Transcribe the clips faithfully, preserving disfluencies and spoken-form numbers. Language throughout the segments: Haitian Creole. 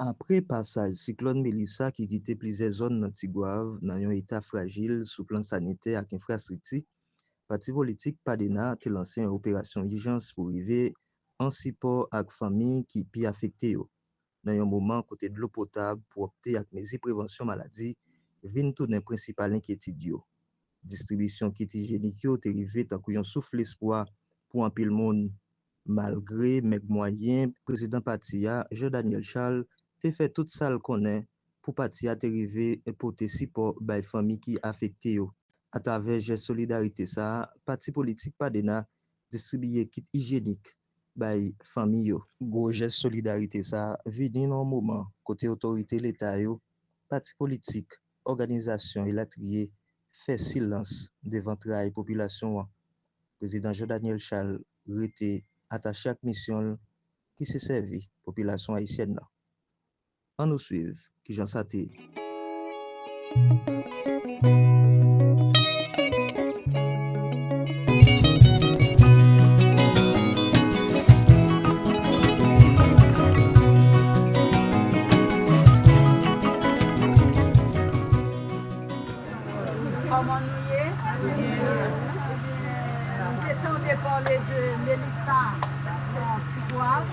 Apre pasaj siklòn Melissa ki kite plizyè zòn nan Tigwav nan yon eta frajil sou plan sanitè ak enfrastrikti, pati politik Padena te lanse yon operasyon ijans pou rive an sipò ak fanmi ki pi afekte yo, nan yon moman kote dlo potab, pwòpte ak mezi prevansyon maladi vin tounen prensipal enkyetid yo. Distribisyon kit ijyenik yo te rive tankou yon souf lespwa pou anpil moun. Malgre mèg mwayen, prezidan pati a, Jean Daniel Charles, te fè tout sa l konnen pou pati a te rive pote sipò bay fanmi ki afekte yo. Atravè jès solidarite sa a, pati politik Padena distribiye kit ijyenik bay fanmi yo. Gwo jès solidarite sa a vini nan yon moman kote otorite Leta yo, pati politik, òganizasyon elatriye fè silans devan tray popilasyon an. Prezidan Jean Daniel Charles rete atache ak misyon l ki se sèvi popilasyon ayisyèn nan. Ann nou swiv kijan sa te ye. Kòman nou ye? Ebyen, m te tande pale de Melissa nan Tigwav.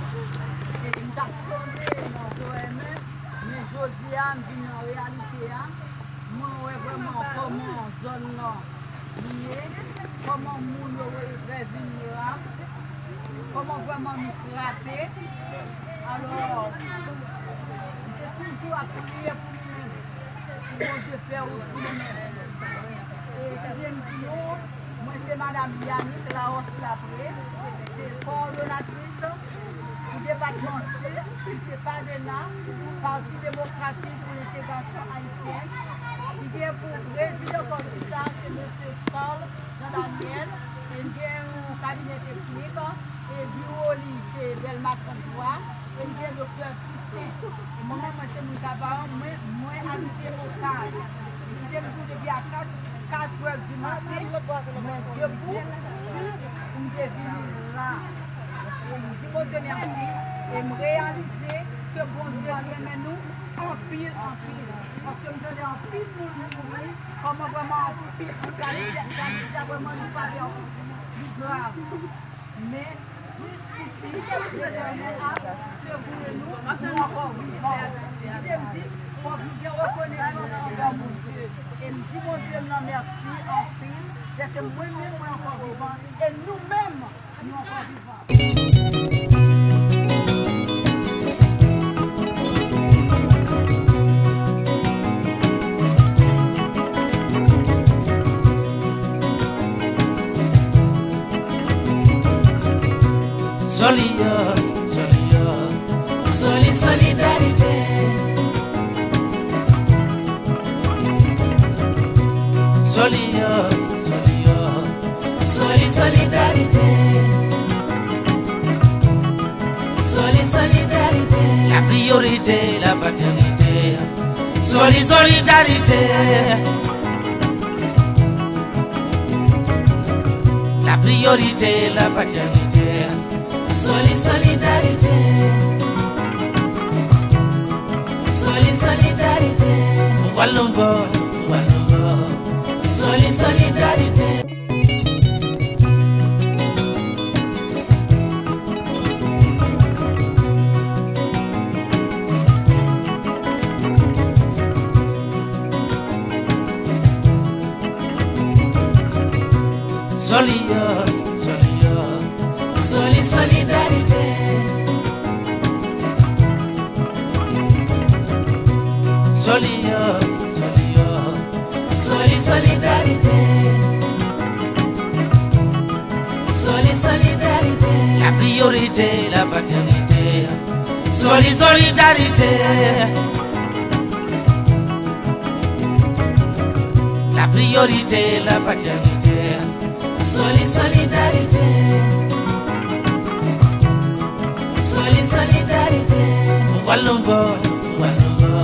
E m t ap tonbe nan O M F. Men jodi a, m vin nan reyalite a. Mwen wè vrèman kòman zòn nan li ye, kòman moun yo trè vilnerab, kòman vrèman nou frape. Alò, m te toujou ap priye pou nou menm, pou Bondye fè wout pou nou menm. E kounye m di nou, mwen se Madanm Yanick Laroche Lapré, se kowòdonatris pou depatman Sid, ki se Padena, Pati Demokratik pou Lentegrasyon Ayisyèn, ki gen pou prezidan kòmite sa, se mesye Charles Jean Daniel, e l gen yon kabinè teknik, e biwo li se Dèlma trant twa, e l gen doktè Toussaint. E mwen menm, mwen se moun Kaparan, mwen, mwen abite Okay. Kite m di w depi a kat, kat è di maten, mwen debou jis pou m te vini la. E m di Bondye mèsi, e m reyalize ke Bondye renmen nou anpil, anpil. Paske m tande anpil moun mouri, kòman vrèman anpil, kantite a vrèman li pa li grav. Men, jiskisi, Letènèl ap sekoure nou, nou ankò vivan. Kite m di, fòk nou gen rekonesans anvè Bondye. E m di Bondye m nan mèsi anpil, dèske mwen menm, mwen ankò vivan. E nou menm, nou ankò vivan. Soli, soli, soli, solidarite. Soli, soli, soli, solidarite. Soli, solidarite. La priorité, la fraternité. Soli, solidarite. La priorité, la fraternité. Soli, solidarite. Soli, solidarite. Walongo, walongo. Soli, solidarite. Soli, soli, soli, solidarite. Soli, soli, soli, solidarite. Soli, solidarite. La priorité, la fraternité. Soli, solidarité. La priorité, la fraternité. Soli, solidarite. Soli, solidarite. Walongo, walongo.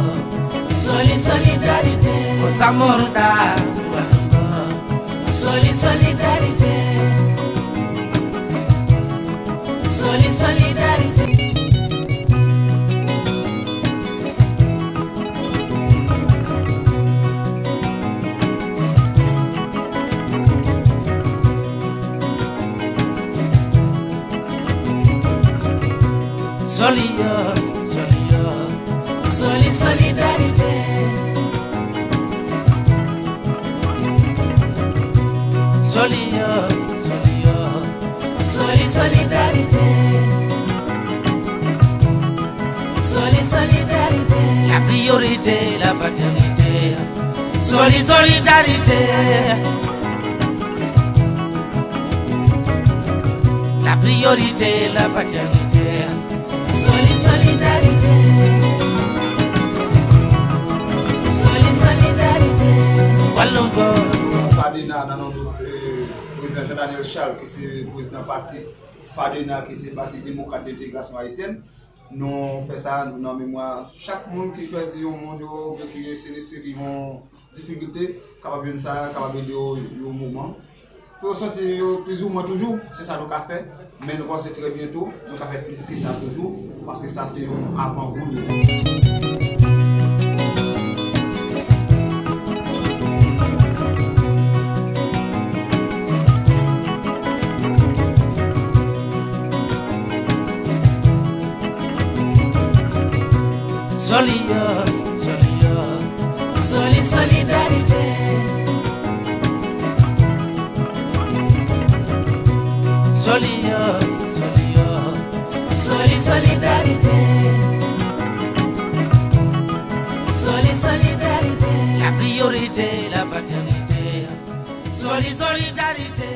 Soli, solidarite. Osamorda, walongo. Soli, solidarite. Soli, solidarite. Soli, soli, soli, solidarité. Soli, solidarité. La priorité, la fraternité. Soli, solidarité. La priorité, la fraternité. Soli, solidarité. Soli, solidarité. Walongo. Fadena nan non eh, prezidan Jean Daniel Charles, ki se prezidan pati Fadena, ki se Pati Demokrat de Entegrasyon Ayisyèn. Nou fè sa nan memwa chak moun ki pèdi yon moun yo, oubyen ki sinistre, ki yon difikilte, kapab jwenn sa, kapab ede yo yon moman. Pou yo santi yo plizoumwen toujou, se sa nou ka fè. Men nou panse trè byento, nou ka fè plis ke sa toujou, paske sa se yon avan gou li ye. Soli, soli, soli, solidarité. Soli, soli, soli, solidarité. Soli, solidarité. La priorité, la fraternité. Soli, solidarité.